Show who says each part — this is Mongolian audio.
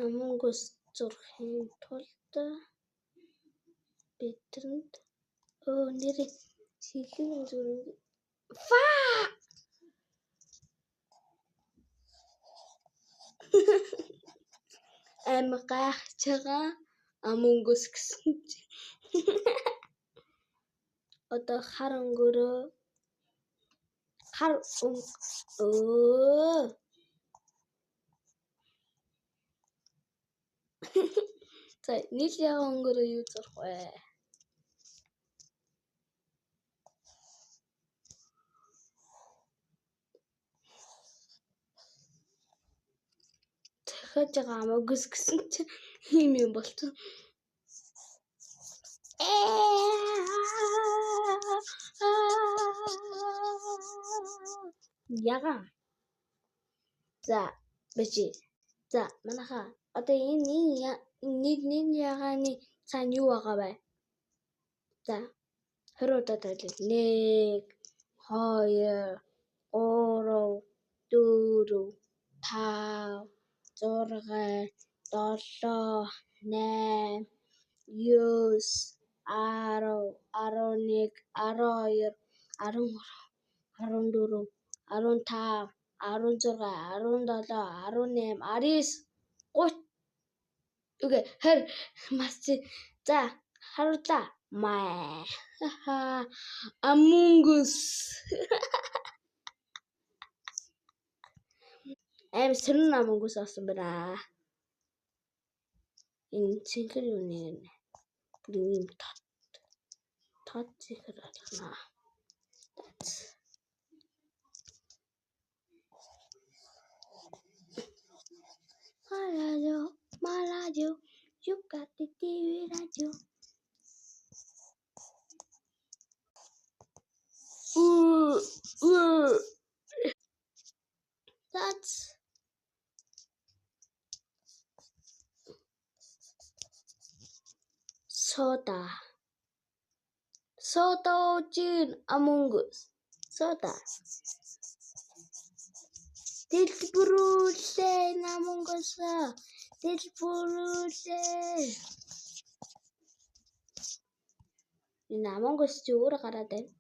Speaker 1: Among Us зурхын тулд бидэнд нэрээ сэлүүн зүрх фа амар гайхаж байгаа Among Us гэсэн чи. Одоо хар өнгөрөө хар өнгө За нийл яга өнгөрөө юу зурх вэ? Захиаж байгаа Among Us гэсэн чи ийм юм болчихсон. Ягаан. За бичи. За манайхаа одоо энэ нэг нэг ягааны цаана юу байгаа вэ? За 20 удаа тойлоо. 1 2 3 4 5 6 7 8 9 10 11 12 13 14 15 16 17 18 19 30 Окей, 20 мас чи. За, харууллаа. Маа. Among Us. Аим сонин Among Us болсон байна. Энэ цэнхэр юу нэр нэ. Бүр ийм тод. Тод цэнхэр болгоно. My my radio, you got the TV radio. Ooh, ooh. That's soda. Soda Jin Among Us. Soda. Дэлбэрүүлээ Among Us. Дэлбэрүүлээ. Энэ Among Us чи өөрөө гараад байна.